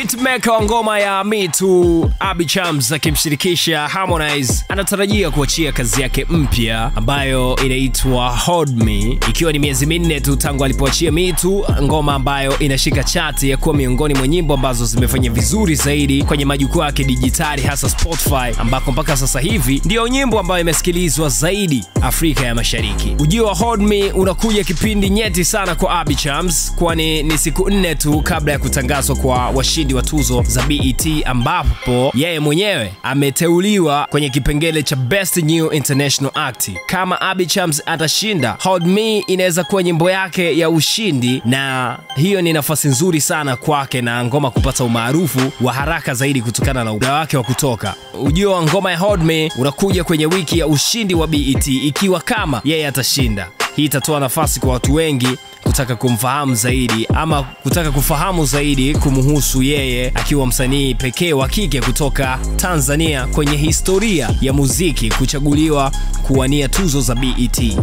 Hitmaker wa ngoma ya Me Too Abby Chams akimshirikisha Harmonize anatarajia kuachia kazi yake mpya ambayo inaitwa Hold Me, ikiwa ni miezi 4 tu tangu alipoachia Me Too, ngoma ambayo inashika chati ya kuwa miongoni mwa nyimbo ambazo zimefanya vizuri zaidi kwenye majukwaa ya kidijitali hasa Spotify, ambako mpaka sasa hivi ndio nyimbo ambayo imesikilizwa zaidi Afrika ya Mashariki. Ujio wa Hold Me unakuja kipindi nyeti sana kwa Abby Chams, kwani ni siku 4 tu kabla ya kutangazwa kwa washindi wa tuzo za BET, ambapo yeye mwenyewe ameteuliwa kwenye kipengele cha Best New International Act. Kama Abby Chams atashinda, Hold Me inaweza kuwa nyimbo yake ya ushindi, na hiyo ni nafasi nzuri sana kwake na ngoma kupata umaarufu wa haraka zaidi kutokana na ubora wake wa kutoka. Ujio wa ngoma ya Hold Me unakuja kwenye wiki ya ushindi wa BET. Ikiwa kama yeye atashinda, hii itatoa nafasi kwa watu wengi kutaka kumfahamu zaidi ama kutaka kufahamu zaidi kumhusu yeye, akiwa msanii pekee wa kike kutoka Tanzania kwenye historia ya muziki kuchaguliwa kuwania tuzo za BET.